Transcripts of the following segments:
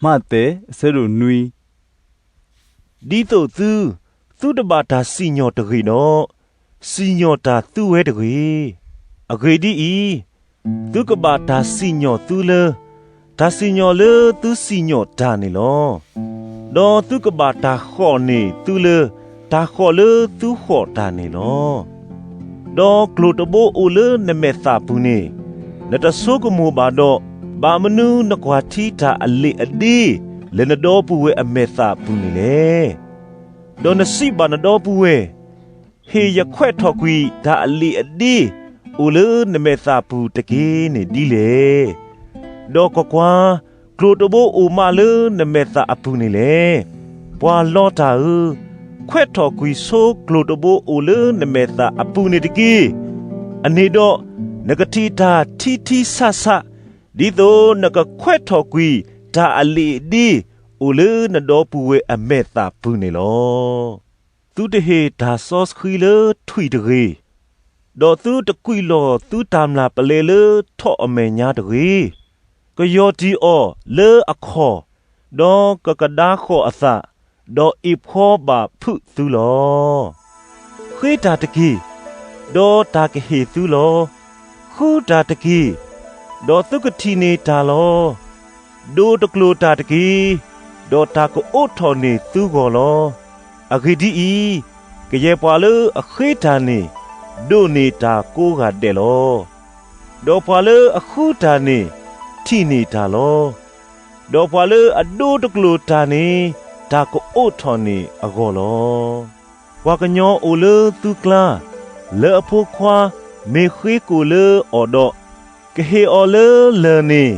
မးသဲ အဆၢဒိၣ်နွံ. ဒ်သိးသု, သုတဘၣ်တၢ်စံၣ်ညီၣ်တဂ့ၤဒီး, စံၣ်ညီၣ်တၢ်သုဝဲတဂ့ၤ. အဂ့ၢ်ဒ်အံၤ, သုကဘၣ်တၢ်စံၣ်ညီၣ်သုလၢ တၢ်စံၣ်ညီၣ်လၢသုစံၣ်ညီၣ်တၢ်န့ၣ်လီၤ. ဒီးသုကဘၣ်တၢ်ဃိးန့ၢ်သုလၢ တၢ်ဃိးလၢသုဃိးတၢ်န့ၣ်လီၤ. ဒီးကျိာ်တဘိအိၣ်လၢနမဲာ်သၣ်ပူၤန့ၣ်, နတဆိကမိၣ်ဘၣ်ဒီး, ဘၣ်မနုၤနကွၢ်ထံတၢ်အလံာ်အဒ့ လၢနဒီပုၢ်ဝဲၢ်အမဲာ်သၣ်ပူၤန့ၣ်လဲၣ်. ဒီးနစံးဘၣ်နဒီပုၢ်ဝဲၢ်, ဟ့ၣ်ယခွဲးထီၣ်ကွံာ်တၢ်အလံာ်အဒ့ အိၣ်လၢနမဲာ်သၣ်ပူၤတက့ၢ်န့ၣ်ဒ်လဲၣ်. ဒီးကွၢ်ကွၢ်, ကျိာ်တဘိအိၣ်မးလၢနမဲာ်သၣ်အပူၤန့ၣ်လဲၣ်. ပှၤလီတၢ်ဧၢ, ခွဲးထီၣ်ကွံာ်ဆိကျိာ်တဘိအိၣ်လၢနမဲာ်သၣ်အပူၤန့ၣ်တက့ၢ်. အန့ၣ်ဒီး, နကထံၣ်တၢ်ထံထံဆးဆး, ဒ်သိးနကခွဲးထီၣ်ကွံာ်တၢ်အလံာ်အဒ့ အိၣ်လၢနဒီပုၢ်ဝဲၢ်အမဲာ်သၣ်ပူၤန့ၣ်လီၤ. သုတဟ့ၣ်တၢ်စီဆှံလၢထွံၣ်တဂ့ၤ, ဒီးသုတကွံာ်လီၤသုတၢ်မျၢ်ပလဲလၢထိးအမဲာ်ညါတဂ့ၤ. ကယီၢ်တံၢ်အီၤလၢအခီၣ်, ဒီးကကဒါဃီၤအသး, ဒီးအ့ၣ်ဖှီဘၣ်ဖုးသုလီၤ. ဃ့တၢ်တက့ၢ်, ဒီးတၢ်ကဟ့ၣ်သုလီၤ. ဃုတၢ်တက့ၢ်, ဒီးသုကထံၣ်န့ၢ်တၢ်လီၤ. ဒိးတကျိာ်တၢ်တက့ၢ်, ဒီးတၢ်ကအိးထီၣ်န့ၢ်သုဂီၢ်လီၤ. အဂ့ၢ်ဒ်အံၤ, ကယဲၢ်ပှၤလၢအဃ့တၢ်န့ၣ် ဒိးန့ၢ်တၢ်ကိးဂၤဒဲးလီၤ. ဒီးပှၤလၢအဃုတၢ်န့ၣ် ထံၣ်န့ၢ်တၢ်လီၤ. ဒီးပှၤလၢအဒိးတကျိာ်တၢ်န့ၣ် တၢ်ကအိးထီၣ်န့ၢ်အဂီၢ်လီၤ. ပှၤကညီအိၣ်လၢသုကျါ, လၢအဖိခွါမ့ၢ်ဃ့ကိာ်လၢအီၤဒီး, ကဟ့ၣ်အီၤလၢလၢၢ်န့ၣ်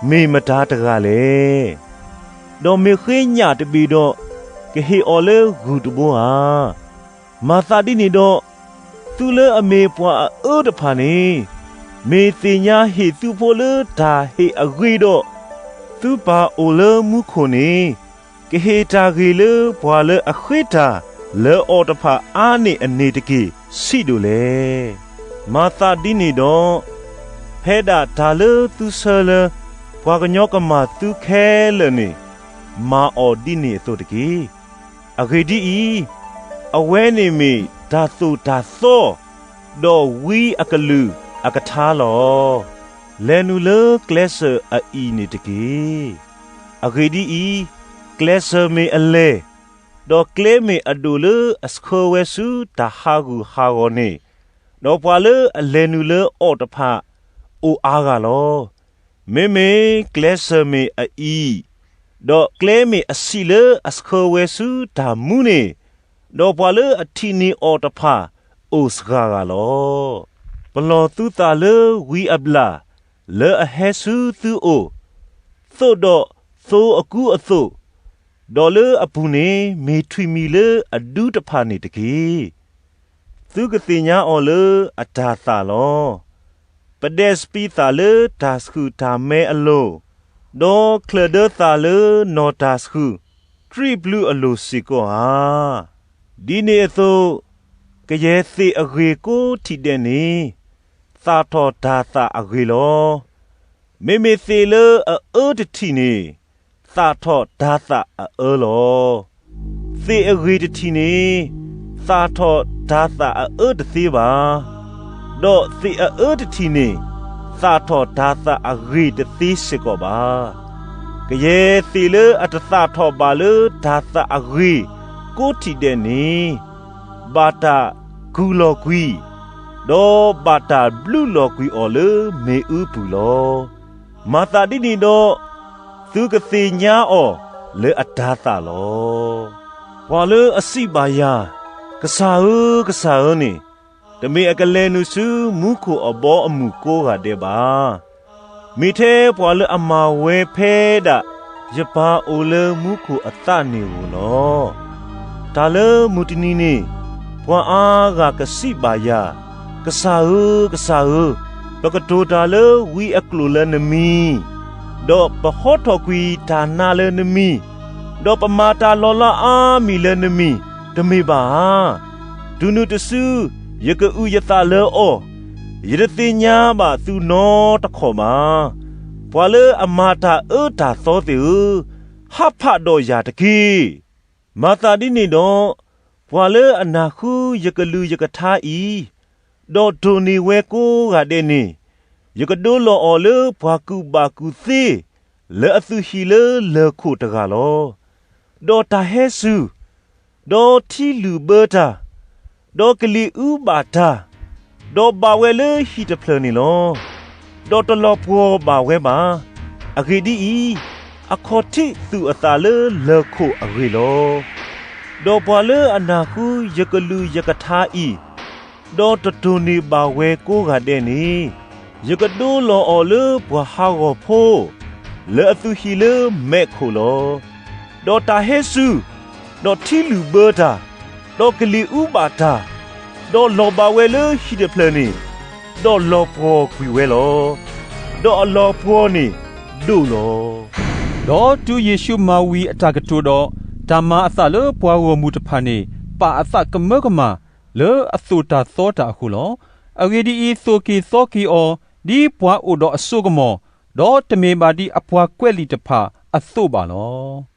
မ့ၢ်မတၤတဂၤလဲၣ်. ဒီးမ့ၢ်ဃ့ညၣ်တဘ့ၣ်ဒီး, ကဟ့ၣ်အီၤလၢဂုၢ်တဘိဧါ. မၤသးဒ်န့ၣ်ဒီး, သုလၢအမ့ၢ်ပှၤအအၢတဖၣ်န့ၣ်, မ့ၢ်သ့ၣ်ညါဟ့ၣ်သုဖိလၢတၢ်ဟ့ၣ်အဂ့ၤဒီး, သုပၢ်အိၣ်လၢမူခိၣ်န့ၣ် ကဟ့ၣ်တၢ်ဂ့ၤလၢပှၤလၢအဃ့တၢ်လၢအီၤတဖၣ်အါန့ၢ်အန့ၣ်တက့ၢ် ဆံးဒိၣ်လဲၣ်. မၤသးဒ်န့ၣ်ဒီး, ဖဲဒၣ်တၢ်လၢသုဆၢလၢ ပှၤကညီကမၤသုခဲလၢာ်န့ၣ်, မၤအီၤဒ်န့ၣ်အသိးတက့ၢ်. အဂ့ၢ်ဒ်အံၤ, အဝဲန့ၣ်မ့ၢ်တၢ်သိၣ်တၢ်သီ, ဒီးဝံအကလုာ်အကထါလီၤ. လဲၤနုာ်လၢကျဲစၢၤအအံၤန့ၣ်တက့ၢ်. အဂ့ၢ်ဒ်အံၤ, ကျဲစၢၤမ့ၢ်အလဲၢ်, ဒီးကျဲမ့ၢ်အဒိၣ်လၢအဆှၢဝဲဆူတၢ်ဟးဂူာ်ဟးဂီၤန့ၣ်, ဒီးပှၤလၢအလဲၤနုာ်လၢအီၤတဖၣ် အိၣ်အါဂၤလီၤ. မ့မ့ၢ်ကျဲစၢၤမ့ၢ်အအံၤ, ဒီးကျဲမ့ၢ်အဆံးလၢအဆှၢဝဲဆူတၢ်မူန့ၣ်, ဒီးပှၤလၢအထံၣ်န့ၢ်အီၤတဖၣ် အိၣ်စှၤဂၤလီၤ. ပလီၢ်သုသးလၢဝံအဘျၣ်, လၢအဟဲဆူသုအိၣ်, သိးဒီးသိအကူအသိး, ဒီးလၢအပူၤန့ၣ် မ့ၢ်ထွံၣ်မံၤလၢအဒူတဖၣ်န့ၣ်တက့ၢ်. သုကသ့ၣ်ညါအီၤလၢအတၤသၣ်လီၤ. ပဒဲးစပံးသၣ်လၢတၢ်ဆှုၣ်တၢ်မဲအလိၤ, ဒီးချၢၣ်ဒၢသၣ်လၢနီၢ်တၢ်ဆှုၣ်, တြံးဘျုးအလိၤစ့ၢ်ကီးဧါ. ဒ်န့ၣ်အသိး, ကယဲၢ်သ့ၣ်အဂ့ၤကိးထံၣ်ဒဲးန့ၣ်, သၣ်ထီၣ်တၤသၣ်အဂ့ၤလီၤ. မ့မ့ၢ်သ့ၣ်လၢအအၢတထံၣ်န့ၣ်, သၣ်ထီၣ်တၤသၣ်အအၢလီၤ. သ့ၣ်အဂ့ၤတထံၣ်န့ၣ်, သၣ်ထီၣ်တၤသၣ်အအၢတသ့ဘၣ်. ဒီးသ့ၣ်အအၢတထံၣ်န့ၣ်, သၣ်ထီၣ်တၤသၣ်အဂ့ၤတသ့စ့ၢ်ကီးဘၣ်. ကယဲၢ်သ့ၣ်လၢအတသၣ်ထီၣ်ဘၣ်လၢတၤသၣ်အဂ့ၤကိးထံၣ်ဒဲးန့ၣ်, ဘၣ်တၢ်ကူၣ်လီၤကွံာ်, ဒီးဘၣ်တၢ်ဘျုးလီၤကွံာ်အီၤလၢမ့ၣ်အူပူၤလီၤ. မၤသးဒ်န့ၣ်ဒီး, သုကသ့ၣ်ညါအီၤလၢအတၤသၣ်လီၤ. ပှၤလၢအစံးဘၣ်ယၤ, ကစၢ်ဧၢ, ကစၢ်ဧၢန့ၣ်, တမ့ၢ်အကလဲၤနုာ်ဆူမူခိၣ်အဘီအမုၢ်ကိးဂၤဒဲးဘၣ်. မ့ၢ်ထဲပှၤလၢအမၤဝဲဖဲဒၣ်ယပၢ်အိၣ်လၢမူခိၣ်အသးန့ၣ်ဧိၤလီၤ. တၢ်လၢမုၢ်တနံၤန့ၣ်, ပှၤအါဂၤကစံးဘၣ်ယၤ, ကစၢ်ဧၢ, ကစၢ်ဧၢ, ပကတိၤတၢ်လၢဝံအကျိာ်လၢနမံၤ, ဒီးပဟီထီၣ်ကွံာ်တၢ်နါလၢနမံၤ, ဒီးပမၤတၢ်လီၤလးအါမံၤလၢနမံၤ, တမ့ၢ်ဘၣ်ဧါ. တုၤနုၤတစု, ယကအုၣ်ယသးလၢအီၤ, ယတသ့ၣ်ညါဘၣ်သုနီတခီၣ်ဘၣ်. ပှၤလၢအမၤတၢ်အၢတၢ်သီသ့ၣ်ဧၢ, ဟးဖးဒီးယၤတက့ၢ်. မၤသးဒ်န့ၣ်ဒီး, ပှၤလၢအနၢ်ဃုယကလုၢ်ယကထါအံၤ, ဒီးတိၢ်န့ၢ်ဝဲကိးဂၤဒဲးန့ၣ်, ယကဒိလီၤအီၤလၢပှၤကူၣ်ဘၣ်ကူၣ်သ့ လၢအသုးဟံၣ်လၢလၢၢ်ခိၣ်တဂၤလီၤ. ဒီးတၢ်ဟဲစူၤ, ဒီးထံလုာ်ဘၢတၢ်, ဒီးကလံၤအူဘၣ်တၢ်, ဒီးဘၣ်ဝဲလၢဟံၣ်တဖျၢၣ်န့ၣ်လီၤ. ဒီးတလီၤပှီၤဘၣ်ဝဲဘၣ်. အဂ့ၢ်ဒ်အံၤ, အခီၣ်ထံးသူၣ်အသးလၢလၢၢ်ခိၣ်အဂ့ၢ်လီၤ. ဒီးပှၤလၢအနၢ်ဃုယကလုၢ်ယကထါအံၤ, ဒီးတတိၢ်န့ၢ်ဘၣ်ဝဲကိးဂၤဒဲးန့ၣ်, ယကဒိလီၤအီၤလၢပှၤဟးဂီၤဖိ လၢအသုးဟံၣ်လၢမဲးခိၣ်လီၤ. ဒီးတၢ်ဟဲစူၤ, ဒီးထံလုာ်ဘၢတၢ်, ဒီးကလံၤအူဘၣ်တၢ်, ဒီးလီၤဘၣ်ဝဲလၢဟံၣ်တဖျၢၣ်န့ၣ်, ဒီးလီၤပှီၤကွံာ်ဝဲလီၤ. ဒီးအလီၤပှီၤန့ၣ်ဒိၣ်လီၤ. ဒီးတုၤယ့ၣ်ရှူးမၤဝံၤအတၢ်ကတိၤဒီး, တၢ်မၤအသးလၢပှၤဂီၢ်မုၢ်တဖၣ်န့ၣ် ပာ်အသးကမၢကမၣ် လၢအသိၣ်တၢ်သီတၢ်အဃိလီၤ. အဂ့ၢ်ဒ်အံၤ, သိၣ်က့ၤသီက့ၤအီၤ, ဒ်ပှၤအိၣ်ဒီးအစိကမီၤ, ဒီးတမ့ၢ်ဘၣ်ဒ်အပှၤကွဲးလံာ်တဖၣ်အသိးဘၣ်လီၤ.